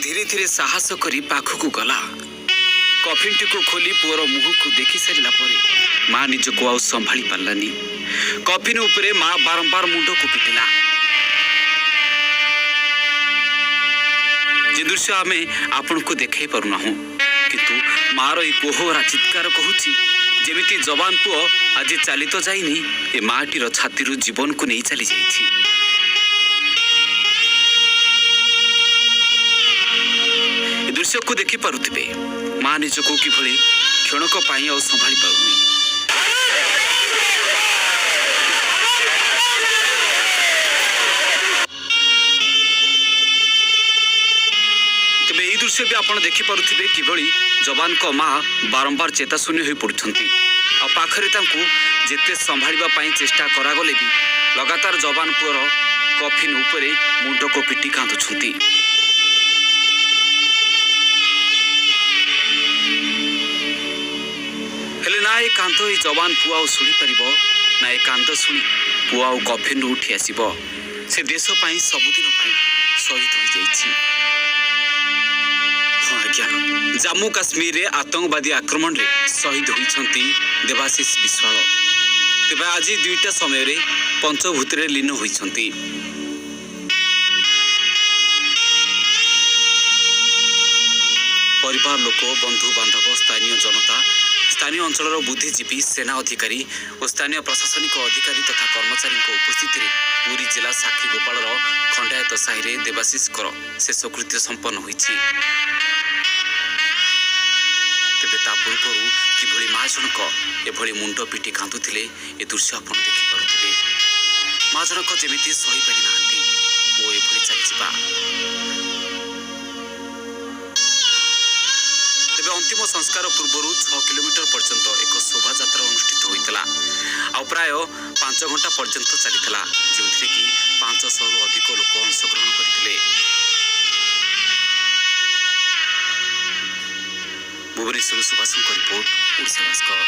ଧୀରେ ଧୀରେ ସାହସ କରି ପାଖକୁ ଗଲା। କଫିନଟିକୁ ଖୋଲି ପୁଅର ମୁହଁକୁ ଦେଖି ସାରିଲା ପରେ ମା ନିଜକୁ ଆଉ ସମ୍ଭାଳି ପାରିଲାନି। କଫିନ ଉପରେ ମା ବାରମ୍ବାର ମୁଣ୍ଡକୁ ପିଟିଲା। ଯେ ଦୃଶ୍ୟ ଆମେ ଆପଣଙ୍କୁ ଦେଖାଇ ପାରୁନାହୁଁ, କିନ୍ତୁ ମାର ଏଇ କୋହରା ଚିତ୍କାର କହୁଛି, ଯେମିତି ଯବାନ ପୁଅ ଆଜି ଚାଲି ତ ଯାଇନି, ଏ ମାଟିର ଛାତିରୁ ଜୀବନକୁ ନେଇ ଚାଲି ଯାଇଛି। ଏ ଦୃଶ୍ୟକୁ ଦେଖିପାରୁଥିବେ, ମା ନିଜକୁ କିଭଳି କ୍ଷଣକ ପାଇଁ ଆଉ ସମ୍ଭାଳି ପାରୁନି। ତେବେ ଏହି ଦୃଶ୍ୟ ବି ଆପଣ ଦେଖିପାରୁଥିବେ, କିଭଳି ଯବାନଙ୍କ ମା ବାରମ୍ବାର ଚେତାଶୂନ୍ୟ ହୋଇ ପଡୁଛନ୍ତି। ଆଉ ପାଖରେ ତାଙ୍କୁ ଯେତେ ସମ୍ଭାଳିବା ପାଇଁ ଚେଷ୍ଟା କରାଗଲେ ବି ଲଗାତାର ଯବାନ ପୁଅର କଫିନ ଉପରେ ମୁଣ୍ଡକୁ ପିଟି କାନ୍ଦୁଛନ୍ତି। ହେଲେ ନା ଏ କାନ୍ଦ ଏ ଯବାନ ପୁଅ ଆଉ ଶୁଣିପାରିବ, ନା ଏ କାନ୍ଦ ଶୁଣି ପୁଅ ଆଉ କଫିନରୁ ଉଠି ଆସିବ। ସେ ଦେଶ ପାଇଁ ସବୁଦିନ ପାଇଁ ଶହୀଦ ହୋଇଯାଇଛି। ହଁ ଆଜ୍ଞା, ଜାମ୍ମୁ କାଶ୍ମୀରରେ ଆତଙ୍କବାଦୀ ଆକ୍ରମଣରେ ଶହୀଦ ହୋଇଛନ୍ତି ଦେବାଶିଷ ବିଶ୍ୱାଳ। ତେବେ ଆଜି 2ଟା ସମୟରେ ପଞ୍ଚଭୂତରେ ଲୀନ ହୋଇଛନ୍ତି। ପରିବାର ଲୋକ, ବନ୍ଧୁ ବାନ୍ଧବ, ସ୍ଥାନୀୟ ଜନତା, ସ୍ଥାନୀୟ ଅଞ୍ଚଳର ବୁଦ୍ଧିଜୀବୀ, ସେନା ଅଧିକାରୀ ଓ ସ୍ଥାନୀୟ ପ୍ରଶାସନିକ ଅଧିକାରୀ ତଥା କର୍ମଚାରୀଙ୍କ ଉପସ୍ଥିତିରେ ପୁରୀ ଜିଲ୍ଲା ସାକ୍ଷୀ ଗୋପାଳର ଖଣ୍ଡାୟତ ସାହିରେ ଦେବାଶିଷଙ୍କର ଶେଷକୃତ୍ୟ ସମ୍ପନ୍ନ ହୋଇଛି। ତେବେ ତା ପୂର୍ବରୁ କିଭଳି ମା ଜଣକ ଏଭଳି ମୁଣ୍ଡ ପିଟି କାନ୍ଦୁଥିଲେ, ଏ ଦୃଶ୍ୟ ଆପଣ ଦେଖିପାରୁଥିବେ। ମା ଜଣକ ଯେମିତି ସହିପାରି ନାହାନ୍ତି ପୁଅ ଏଭଳି ଚାଲିଯିବା। ତେବେ ଅନ୍ତିମ ସଂସ୍କାର ପୂର୍ବରୁ 6 କିଲୋମିଟର ପର୍ଯ୍ୟନ୍ତ ଏକ ଶୋଭାଯାତ୍ରା ଅନୁଷ୍ଠିତ ହୋଇଥିଲା ଆଉ ପ୍ରାୟ 5 ଘଣ୍ଟା ପର୍ଯ୍ୟନ୍ତ ଚାଲିଥିଲା, ଯେଉଁଥିରେ କି 500ରୁ ଅଧିକ ଲୋକ ଅଂଶଗ୍ରହଣ କରିଥିଲେ। ଭୁବନେଶ୍ୱରରୁ ସୁଭାଷଙ୍କ ରିପୋର୍ଟ, ଓଡ଼ିଶା ଭାସ୍କର।